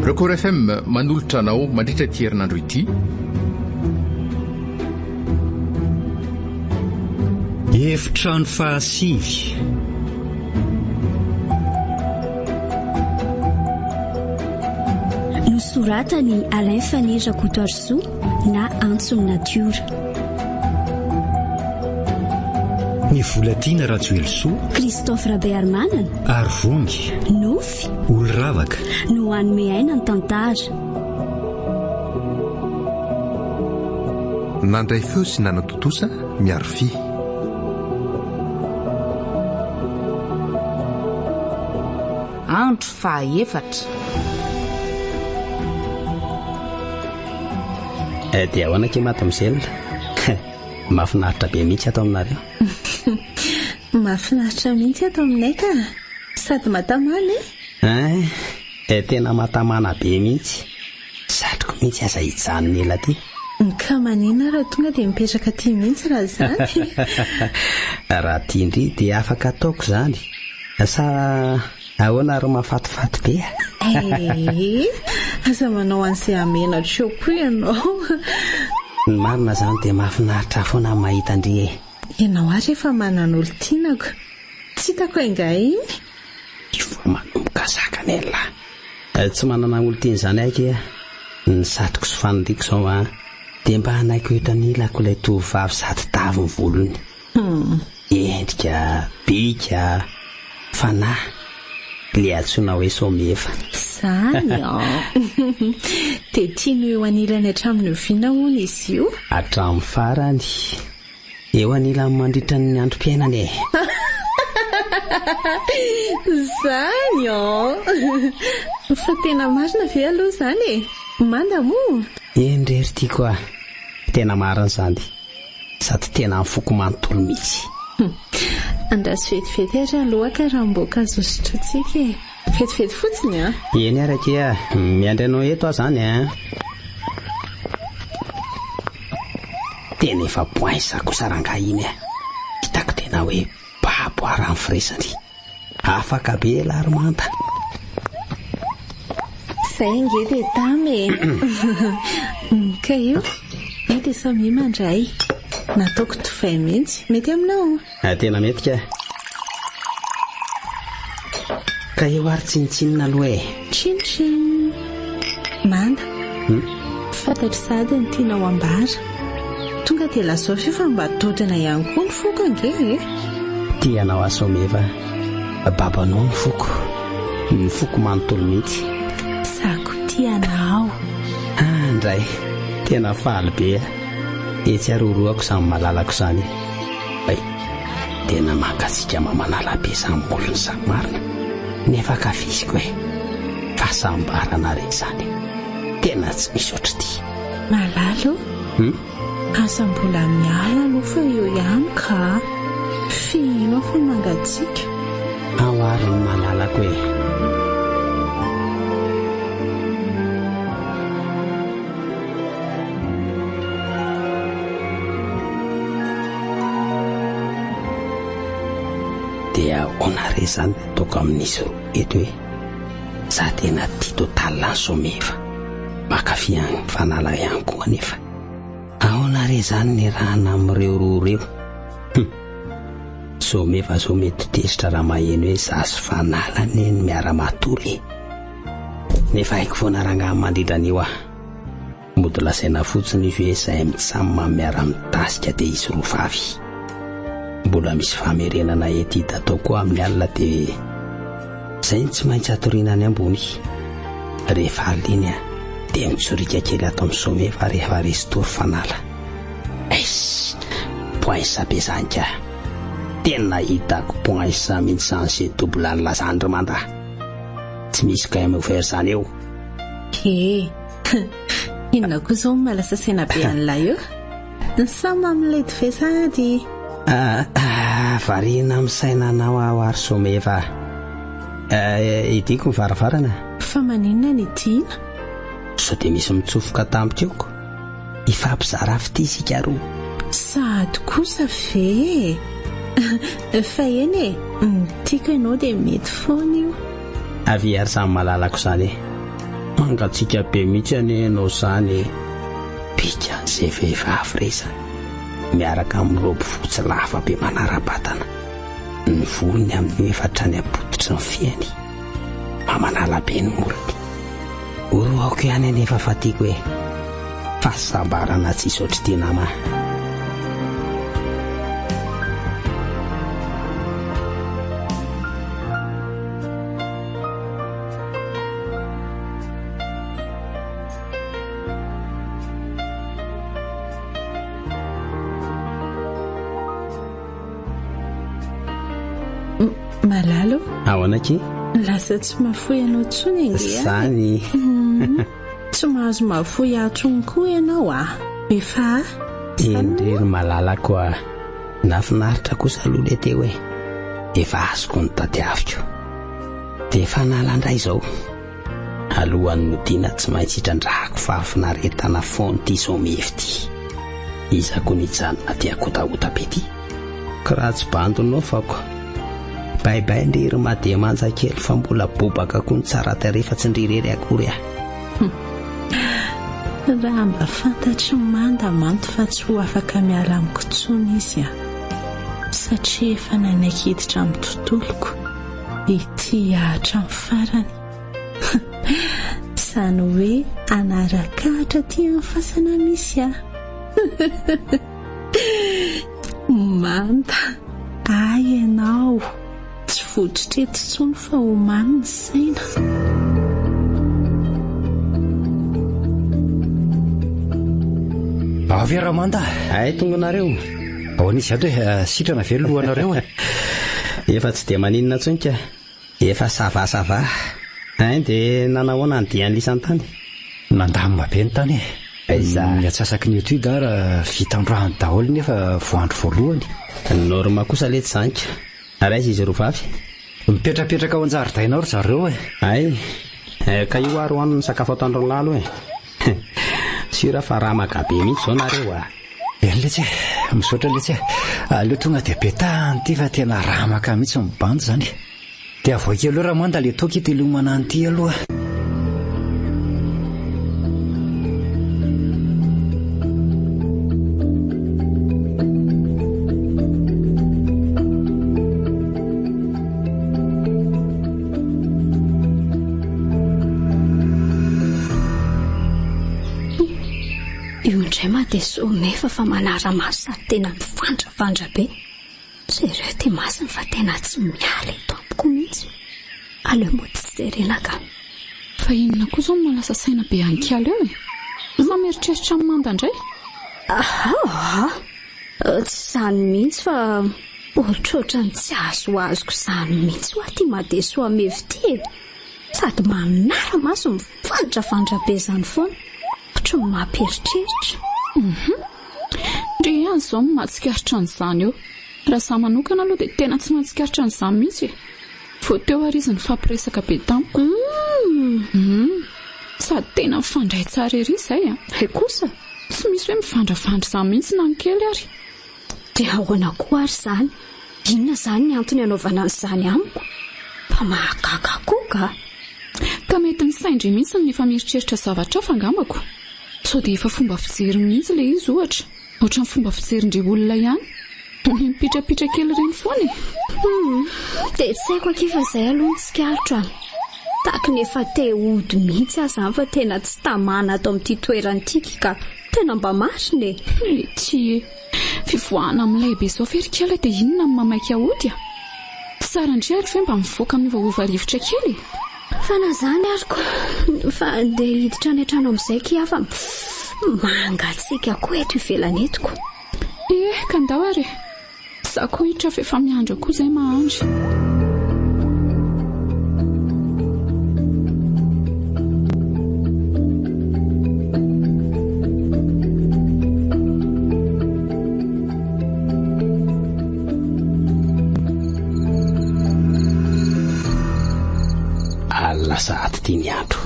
Record FM manolotra anao mandritra ity herinandro ity. Efitrano fahasivy. Nosoratan'i Alain Faniry Rakotoarisoa na Antson'ny Natiora. Ny Volatiana Rajoelisoa. Christophe Rabearimanana. Arivongy. Nofy. Oloravaka. No hanome aina ny tantara. Nandray feo sy nanatontosa Miaro Fy. Andro fahaefatra. Eh, dia ahoana akia mademoiselle? Mahafinaritra be mihitsy ato aminareo. Mahafinaritra mihitsy ato aminay ka! Sady matamana e! Hein, eh, tena matamana be mihitsy. Satriko mihitsy aza hijanona ela aty. Ka maninona raha tonga dia mipetraka aty mihitsy raha izany? Raha tian-dry dia afaka ataoko izany. Sa ahoana ary mahafatifaty be a? Ee, aza manao an'izay hamenatra eo koa ianao. Ny marina izany dia mahafinaritra foana ny mahita an-dry e. Ianao ary efa manana olon-tiana ko. Tsy hitako angaha iny? Io vao manomboka zakany elah. Tsy manana olon-tiana izany aky a! Ny satriko sy faniriako izao an, dia mba hanaiky ho eto anilako ilay tovovavy sady tavy ny volony. Endrika, bika, fanahy, ilay antsoina hoe Somieva. Izany an! Dia tiany ho eo anilany hatramin'ny oviana hono izy io? Hatramin'ny farany. Eo anilany mandritra ny androm-piainana e! Zany an! Fa tena marina ve aloha izany e? Manda moa? Eny re ry tiako a! Tena marina izany. Sady tena ny foko manontolo mihitsy. Andraso vetivety ary aloha ka ranom-boankazo hosotrointsika e! Vetivety fotsiny an! Eny ary akia, miandry anao eto aho zany an! Tena efa poinsa kosa rangahy iny a! Hitako tena hoe babo aho raha ny firesany. Afaka be elah ry Manta. Zay ange dia tamy e! Ka io, io dia samia mandray. Nataoko divay mihitsy. Mety aminao? Tena mety ka. Ka eo ary tsinontsinona aloha e. Tchin tchin. Manda. Hmm? Fantatro sahady ny tianao ambara. Tonga dia lazao f'io fa mba dodona ihany koa ny foko ange e. Tia anao aho Someva. Babo anao ny foko. Ny foko manontolo mihitsy. Za koa tia anao. Ah ndray. Tena faly be aho. Etsy ary horohako izany malalako izany. Hay, tena mangatsiaka mamanala be izany molony izany marina, nefa ankafiziko e! Fahasambarana re izany e! Tena tsy misy ohatr'ity. Malala o! Hum? Aza mbola miala aloha fa eo ihany ka! Fihino aho fa mangatsiaka. Ao ary ny malalako e! Dia ahoana re izany ny ataoko amin'izy roa eto e? Za tena tia total an'i Someva. Mankafy an'i Fanala ihany koa anefa. Ahoana re izany ny rahana amin'ireo roa ireo? Hum. Someva zao mety tezitra raha maheno hoe za sy Fanala anie no miara-matory e. Nefa haiko foana rangahy mandrindra an'io aho. Mody lazaina fotsiny izy hoe zahay mitsam miara-mitasika dia izy roa vavy. Mbola misy famerenana étude atao koa amin'ny alina dia zay no tsy maintsy atoriana any ambony. Rehefa alina iny aho dia mitsoriaka kely ato amin'ny sommet fa rehefa resy tory fanala. Eiss! Poinsa be zany ka! Tena hitako poinsa mihitsy zany ze double alina zany ry manda. Tsy misy game over zany eo. He! Inona koa izao no mahalasa saina be an'ilay eo? Ny samy amin'ilay divay sahady. Ah, ah, variana amin'ny sainanao aho ary Someva. Eh, idiko ny varavarana. Fa maninona ny tiana? Sao dia misy mitsofoka tampoka eo ko. Hifampizara fitia isika roa. Sahady kosa ve e? Fa eny e, ny tiako ianao dia mety foana io. Avia ary izany malalako izany e. Mangatsiaka be mihitsy anie ianao izany e! Bikan'izay vehivavy re izany, miaraka amin'ny raoby fotsy lava be manara-batana. Ny volony amin'io efa hatrany am-pototry ny fehiny. Mamanala be ny molony. Orohako ihany anefa fa tiako e! Fahasambarana tsisy ohatr'ity nama a! Malala o. Ahoana akia? Lasa tsy mahafoy anao intsony ange aho e. Zany. Mhm. Tsy mahazo mahafoy ahy intsony koa ianao ah. Efa ah. Eny re ry malalako ah. Nahafinaritra kosa aloha le teo e. Efa azoko ny tadiaviko. Dia efa hanala indray izao. Alohan'ny modiana tsy maintsy hitrandrahako fahafinaretana foana ity somevy ity. Iza koa ny hijanona aty an-kotahotabe ity? Ko raha tsy bandy nofako. Bye bye ndry ry Madia manja kely fa mbola bobaka koa ny tsara tarehy fa tsy ndry irery akory ah. Raha mba fantatry Manda manto fa tsy ho afaka miala amiko intsony izy an. Satria efa nanaiky hiditra amin'ny tontoloko. Ity hatramin'ny farany. Izany hoe hanaraka hatraty amin'ny fasana misy ahy. Manda, ahy ianao. Tsy votsotra eto intsony fa omano ny saina. Avy Ramanda. Hay tonga nareo. Ahoana izy ato e? Sitrana ve ny lohanareo e? Efa tsy dia maninona intsony ka. Efa ça va ça va. Hein dia nanahoana ny dian'ny lisany tany? Nandamina be ny tany e. Aiza? Ny antsasaky ny étude ara vita androany daholo nefa vao andro voalohany. Norme kosa letsy izany ka. Ary aiza izy roa vavy? Mipetrapetraka ao an-jaridaina ao ry zareo e. Hay, ka io ary hoano ny sakafo atoandro lalo e. Sûr fa ramaka be mihitsy izao nareo a. Eny letsy e, misaotra letsy e. Aleo tonga dia petahana ity fa tena ramaka mihitsy ny bandy izany. Dia avoay kely eo Ramanda le toaka itelomana an'ity aloha. Io indray ma dia somefa fa manara-maso sady tena mivandravandra be. Jereo ity masony fa tena tsy miala eto amiko mihitsy. Aleo mody tsy jerena ka. Fa inona koa izao no mahalasa saina be an'i Kalo eo e? Sa mieritreritra an'i Manda indray? Aha! Tsy izany mihitsy fa ohatrohatran'ny tsy azoazoko izany mihitsy hoa ity Madesoamevy ity e! Sady manara-maso mivandravandra be izany foana. Ohatry ny mampieritreritra. Hum. Ndry ihany izao no mahatsikaritra an'izany eo. Raha izaho manokana aloha dia tena tsy mahatsikaritra an'izany mihitsy e. Vao teo ary izy nifampiresaka be tamiko. Hum. Hum. Sady tena mifandray tsara ery izay an. Hay kosa. Tsy misy hoe mivandravandra izany mihitsy na ny kely ary. Dia ahoana koa ary izany? Inona izany ny antony hanaovana an'izany amiko? Fa mahagaga koa ka! Ka mety ny sain-dry mihitsy no efa mieritreritra zavatra hafa angambako. Sao dia efa fomba fijery mihitsy ilay izy ohatra, ohatran'ny fomba fijerin-dry olona ihany. Ny mipitrapitra kely ireny foana e! Hum, dia tsy haiko akia fa izay aloha no tsikaritro a! Tahaky ny efa te hody mihitsy aho izany fa tena tsy tamana ato amin'ity toerana ity ka! Tena mba marina e! Ety e! Fivoahana milay be izao ve ry kala dia inona no mamaika hody a? Tsara ndry ary ve mba mivoaka miovaova rivotra kely e? Fa na izany ary ko, fa dia hiditra any an-trano amin'izay kia fa mangatsiaka koa eto ivelany eto ko. Eh, ka ndao ary e! Za koa hiditra fa efa miandry eo koa izay mahandry. Alina sahady ity ny andro.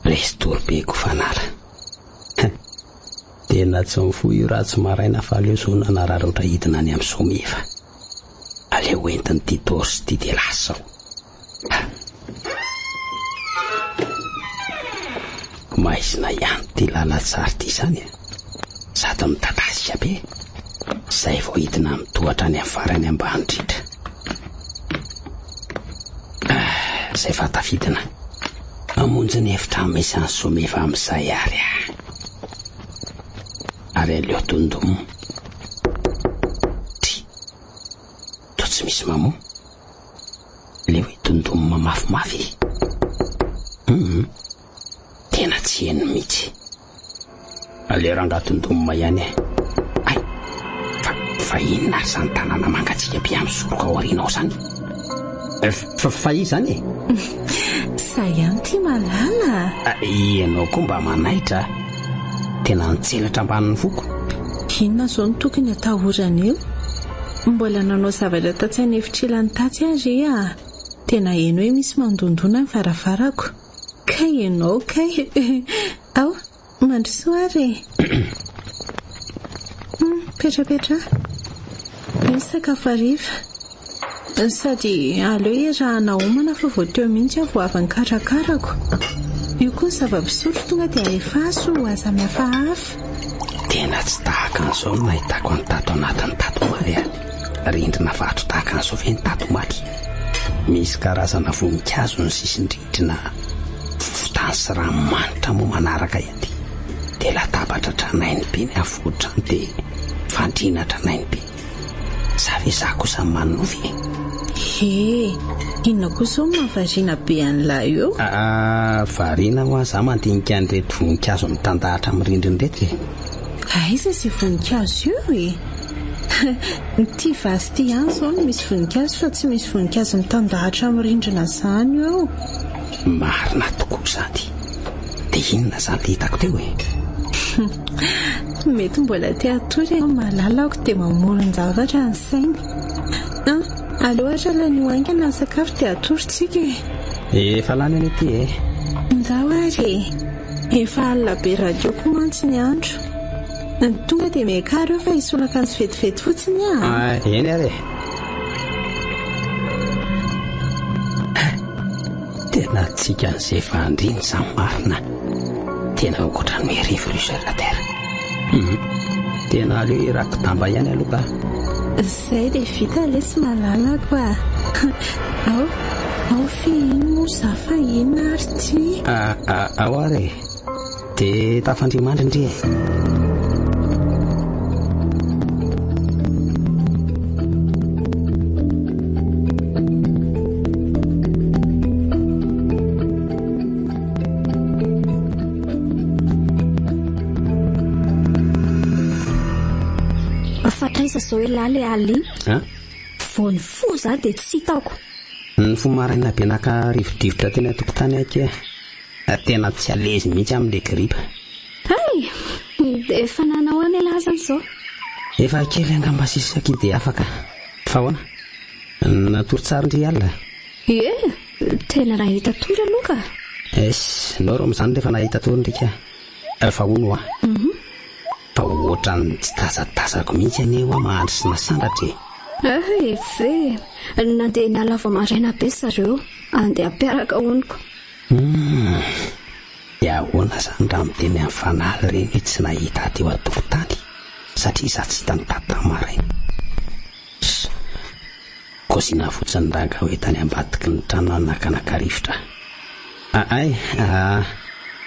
Resy tory be ko fanala. Tena tsy mifoha io raha tsy maraina fa aleo zao nanararaotra hidina any amin'ny Someva. Aleo entiny ity torche ity dia lasa aho. Maizina ihany ity lalantsara ity izany a! Sady midadasika be. Izay vao hidina amin'ny tohatra any amin'ny farany ambany indrindra. Ah, izay fa tafidina. Hamonjy ny efitrano misy an'i Someva amin'izay ary aho. Ary aleo dondom. Try. Toa tsy misy mamoa. Le hoe dondom mafimafy e. Hum. Tena tsy heno mihitsy. Aleo rangaha dondom ihany e. Hay! Fa, fa inona ary izany tanàna mangatsiaka be amin'ny soroka ao aoriana ao izany? Fa, fa iza izany e? Za ihany ity malala a! Ianao koa mba manaitra a! Tena nitselatra ambanin'ny foko. Inona izao no tokony atahorana eo? Mbola nanao zavatra tatsy an'efitr'ilany tatsy aho re a! Tena heno hoe misy mandondona ny varavarako. Kay ianao kay! Ao, mandrosoa ary e! Mipetrapetraha. Misy sakafo hariva. Sady aleo iarahana homana fa vao teo mihitsy aho vao avy nikarakarako. Io koa ny zava-pisotro tonga dia alefaso, aza mihafahafa. Tena tsy tahaka an'izao no nahitako an'i tato anatiny tato omaly a! Rindrina vato tahaka an'izao ve ny tato omaly? Misy karazana voninkazo ny sisin-drindrina, vovon-tany sy ranomanitra moa manaraka ety. Dia latabatra tranainy be ny afovoan-trano dia fandriana tranainy be. Sa ve za kosa manonofy e? He, inona koa izao no mahavariana be an'ilay eo? Aa, variana hoa za mandinika an'ireto voninkazo mitandahatra amin'ny rindrina ireto e! Aiza izay voninkazo io e? Ity vazy ity ihany izao no misy voninkazo fa tsy misy voninkazo mitandahatra amin'ny rindrina izany eo. Marina tokoa izany. Dia inona izany ilay hitako teo e? Mety mbola te hatory ianao malalako dia mamoron-javatra ny sainy. An, aleo ary lany ho haingana ny sakafo dia hatory tsika e. Efa lany anie ity e. Ndao ary e. Efa alina be radio koa mantsy ny andro. Tonga dia miakara eo fa hisolo akanjo vetivety fotsiny aho. Ah, eny ary e. Tena tsika an'izay fandrina izany marina. Tena ohatran'ny hoe réfrigérateur. Hum. Tena aleo hirako-damba ihany aloha ka. Zay dia vita lesy malalako a. Ao, ao fehiny moa za fa inona ary ty? Ah, ah, ao ary e. Dia tafandria-mandry ndry e. Fa taiza izao elah le alina iny? An? Vao nifoha za dia tsy hitako. Nifoha maraina be naka rivodrivotra teny an-tokotany aho akia. Tena tsy à l'aise mihitsy amin'ilay gripa. Hay! Dia efa nanao ahoana ialahy azany izao? Efa kely angamba sisa akia dia afaka. Fa ahoana? Natory tsara ndry alina? Ie, tena nahita tory aloha ka. Es, norme izany rehefa nahita tory ndry ka. Fa hono hoa. Fa ohatran'ny tsy tazatazako mihitsy anie hoa Mahandry sy Nasandratra e. Hay ve! Nandeha niala vao maraina be zareo, andeha hampiaraka honoko. Humm! Dia ahoana izany raha miteny amin'ny fanahy ireny hoe tsy nahita ahy teo an-tokotany satria izaho tsy hitany tato tamin'ny maraina? Ss! Kosina fotsiny rangahy hoe tany ambadiky ny trano aho nakanaka rivotra. Ahay aa!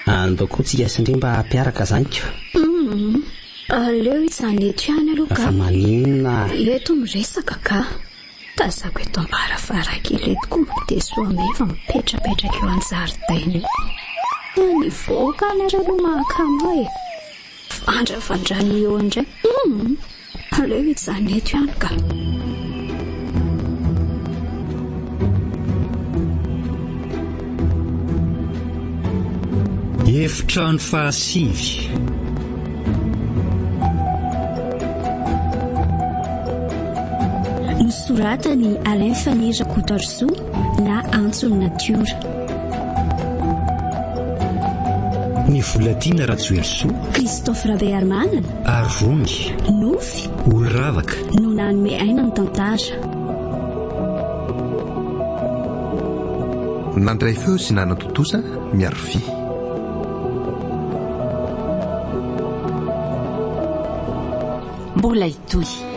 Andao koa tsika sy ndry mba hampiaraka zany ko! Humm! Aleo hijanona eto ihany aloha ka! Fa maninona? Eto miresaka ka! Tazako eto am-baravarankely eto koa dia soameva mipetrapetraka eo an-jaridaina eo. Fa nivoaka nareo aloha mahakamo ahy e! Vandravandranio eo indray. Humm! Aleo hijanona eto ihany ka. Efitrano fahasivy. Nosoratan'i Alain Faniry Rakotoarisoa na Antson'ny Natiora. Ny Volatiana Rajoelisoa. Christophe Rabearimanana. Ary Vony. Nofy. Oloravaka. No nanome aina ny tantara. Nandray feo sy nanatontosa Miarofia. Mbola hitohy.